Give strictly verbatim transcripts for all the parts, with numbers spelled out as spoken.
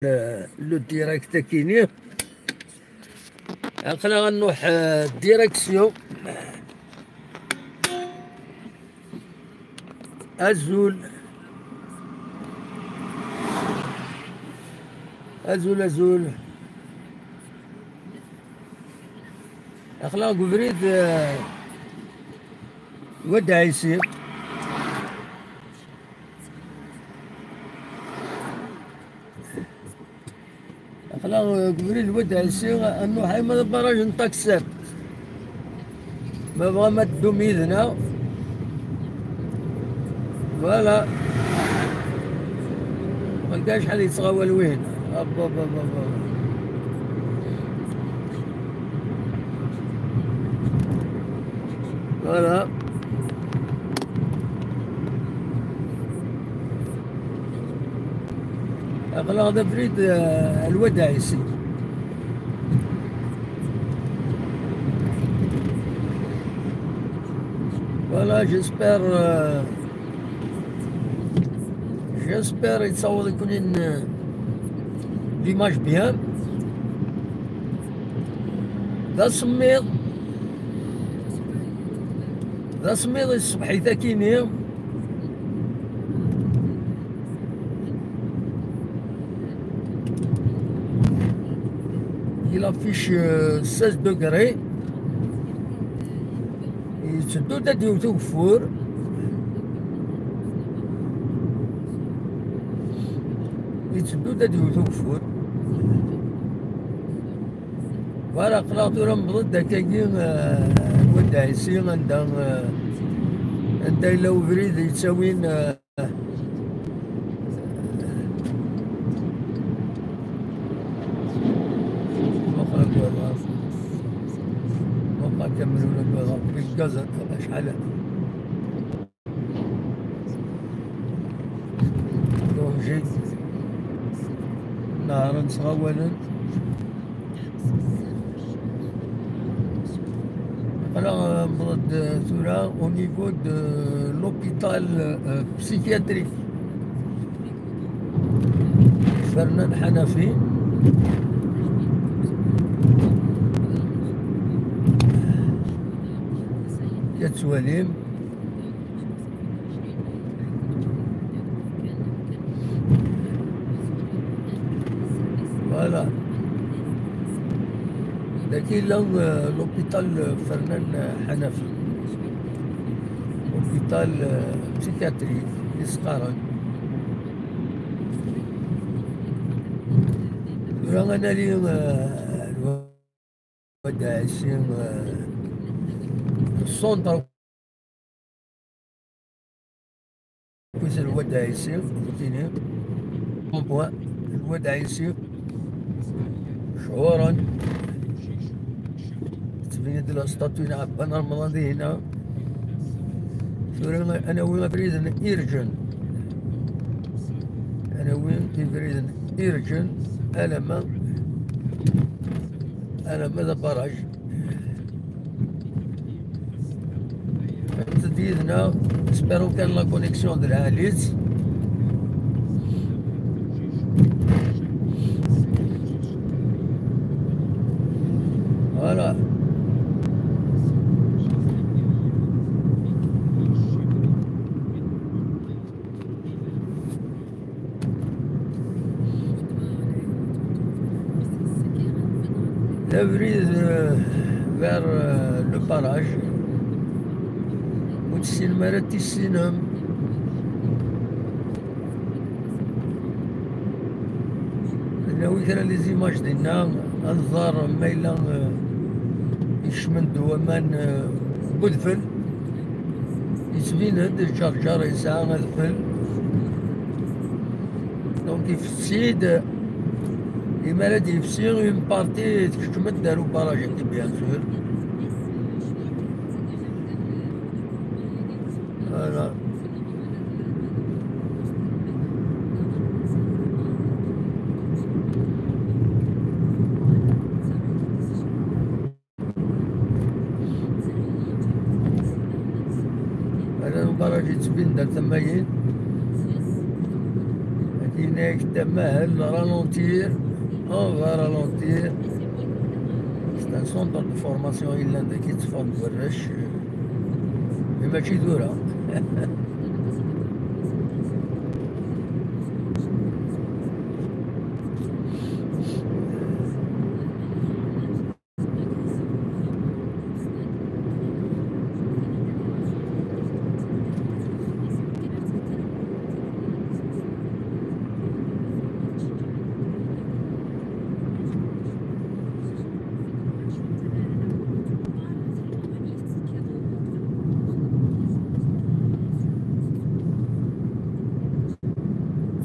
le, le direct akini. Aql-aɣ ad nruḥ, euh, direction. Azul. Azul, azul. Aql-aɣ deg ubrid, euh, Wad Ɛisi. Aql-aɣ deg ubrid Wad Ɛisi, ad nruḥ arma d barrage n Taksert. Ma tebɣam ad teddum yid-neɣ. Voilà. Ɣelqen acḥal yettɣawal win. Abba, abba, abba, abba. Voilà. Aql-aɣ d abrid, euh, Lwad Ɛisi. Voilà, j'espère, euh, j'espère yettaweḍ-iken-in, euh, l'image bien. D asemmiḍ. D asemmiḍ i tṣebḥit akini. Il affiche, euh, seize degrés. Yetteddu-d ad d-yewwet ugeffur. Yetteddu-d ad d-yewwet ugeffur. Voilà, aql-aɣ tura newweḍ-d akkagi, euh, Wad Ɛisi, anda, euh, anda yella ubrid yettawin, euh, Muqel aggaḍ. Muqel kamel ula aggaḍ. Lgaz acḥal. Danger. Nehhren ttɣawalen. Aql-aɣ, euh, newweḍ-d, euh, tura au niveau de l'hôpital, euh, psychiatrique. Fernan Ḥanafi. Ad twalim. Voilà. Dagi yella, euh, l'hôpital, euh, Fernan, euh, Ḥanafi. L'hôpital, euh, psychiatrique, i s-qqaren. Tura ad nali, euh, Lwad Ɛisi, euh, centre akked Lwad Ɛisi, tini, rond-point, Lwad Ɛisi, chouran. Tettbin-d la statue n Ɛebban Remḍan di hina. Tura ad nawi ibriden irǧen. Ad nawi ibriden irǧen, alamma, alamma d abaraj. Restez yid-neɣ, espérons kan la connexion d lɛali-tt. Voilà. D abrid, euh, vers, euh, le barrage. Ur tessinem ara ad tissinem. Nawi kra les images dinna, ad nẓer ma yella, euh, ikcem-d waman, euh, n udfel. Yettbin-d Ǧerǧer yesɛa adfel. Donc, ifessi-d, imi ara d-yefsi, une partie tkecm-d ar ubaraj-agi, bien sûr. Voilà. Hada ubaraj yettbin-d ar tama-yin. Lakin Avec ta mahal, ralentir, on va ralentir. C'est un centre de formation, il y a des qui se font de rush. Mais ma tu dois là.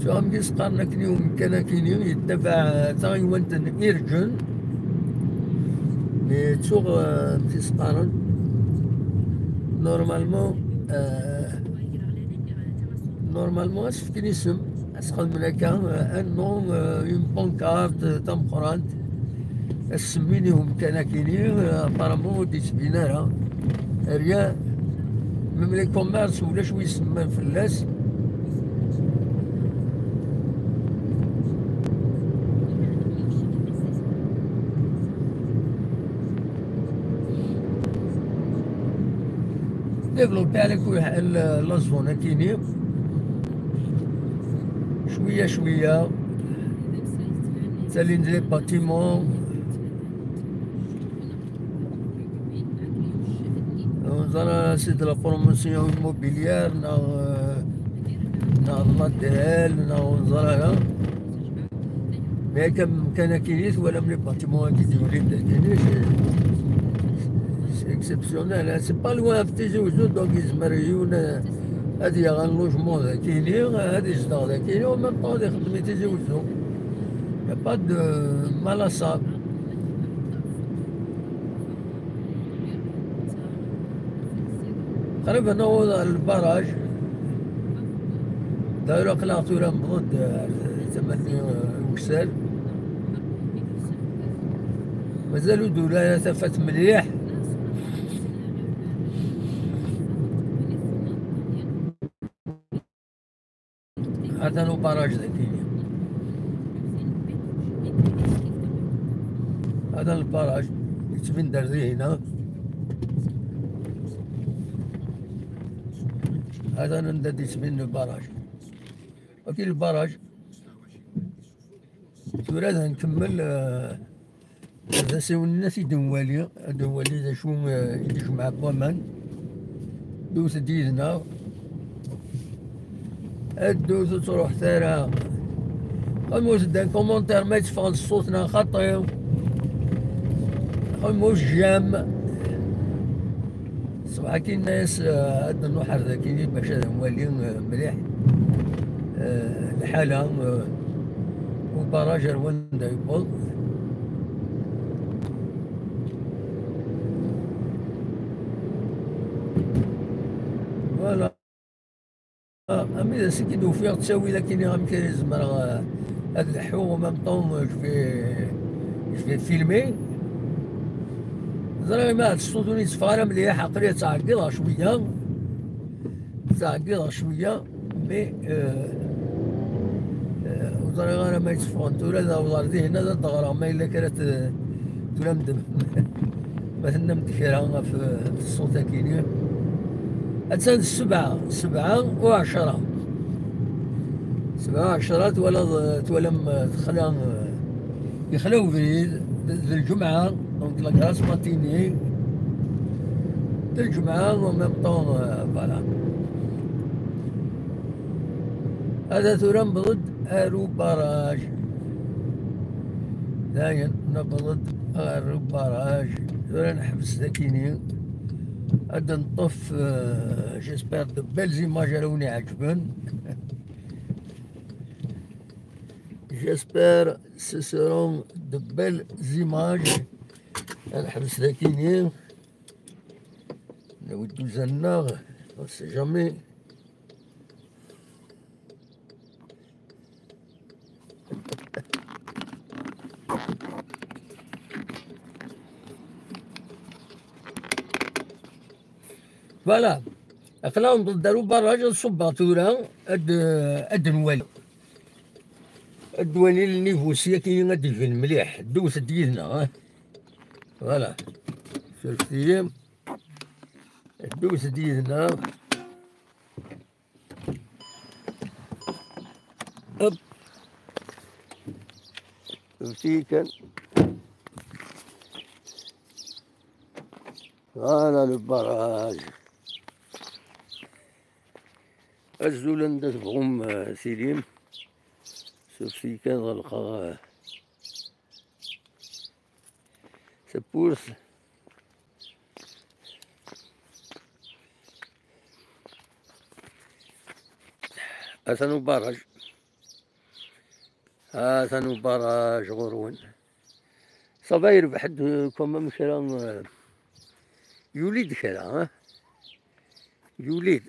Tuɣ amgis qqaren akken i umkan akini yettabaɛ taɣiwant n Irǧen. Mais ttuɣ, euh, amgis qqaren normalement, euh, normalement ad s-fken isem, ad s-xedmen akka, euh, un nom, euh, une pancarte, euh, tameqqrant. Assemmi n umkan akini, euh, apparemment ur d-yettbin ara. Rien. Même les commerces ulac wi isemman fell-as. Développé على كل حال la zone akini. شوية شوية. Ttalin les bâtiments. Neẓra c'est de la promotion immobilière, neɣ, euh, neɣ de l'A D L, neɣ ur neẓra ara. Mais akka amkan akini twalam les bâtiments-agi d-yulin d akini, c'est, c'est exceptionnel, hein. C'est pas loin ɣef Tizi Wezzu, donc yezmer yiwen, euh, ad yaɣ un logement d akini, ad yezdeɣ d akini, en même temps ad ixeddem i Tizi Wezzu. Y a pas de mal à ça. Qrib ad naweḍ ɣer lbaraj. D'ailleurs aql-aɣ tura newweḍ-d ar tama-nni, uh, n uksal. Mazal ur d-ula ara tafat mliḥ. Atan ubaraj dagi. Atan lbaraj yettbin-d ar dihin, ha? Atan anda d-yettbin lbaraj. Waki lbaraj. Tura ad nkemmel, eh, d asiwel-nni ad t-id-nwali, ad nwali d acu, eh, i d-ijmeɛ n waman. Ddut-d yid-neɣ. Ddut ur ttruḥet ara. Xemmet-d un commentaire ma yetteffeɣ-d ṣṣut neɣ xaṭi. Xemmet j'aime. Ṣṣbeḥ-agi nna-yas, eh, ad nruḥ ar dagi bac ad nwali, eh, mliḥ, eh, lḥala, eh, ubaraj ar wanda yewweḍ. Voilà. Ah, ami d ass-agi d-ufiɣ ttawil akkin amek ara zemreɣ, eh, ad leḥḥuɣ, en même temps, eh, je vais, je vais filmer. Ẓriɣ ma ad ṣṣut ur yetteffeɣ ara mliḥ, aql-i ttɛeggiḍeɣ cwiya. Ttɛeggiḍeɣ cwiya, mais, eh, eh, ur ẓriɣ ara ma yetteffɣen tura ad awḍeɣ ar dihin ad d-ɣreɣ ma yella kra t-, turam-d. Ma tennam-d kra ɣef, eh, ṣṣut-agi-ni. Attan d ssebɛa, ssebɛa u ɛecṛa. Ssebɛa u ɛecṛa, twalaḍ, eh, twalam, eh, texla, eh, yexla ubrid, d, d lǧemɛa, donc la grasse matinée, d lǧemɛa, en même temps, eh, voilà. Hada tura newweḍ-d ar ubaraj. Dayen, newweḍ-d ɣer ubaraj. Tura neḥbes dakini. Ad neṭṭef, euh, j'espère de belles images ara wen-iɛeǧben. J'espère ce seront de belles images. Ad neḥbes dakini. Nawi-d dduzan-nneɣ, on sait jamais. Voilà. Aql-aɣ newweḍ-d ar ubaraj, ad ṣubbeɣ tura, ad, ad nwali. Ad nwali le niveau syaki ad d-iban mliḥ. Ddut-d yid-neɣ, eh? Voilà. Surfet-iyi. Ddut-d yid-neɣ. Hop. Surfet-iyi kan. Voilà le barrage. Azul anda tebɣum, eh, tilim. Surfet-iyi kan ɣelqeɣ, eh, tawwurt. Atan ubaraj. Atan ubaraj ɣur-wen. Ça va, yerbeḥ-d quand même kra, eh, yuli-d kra, eh? Yuli-d.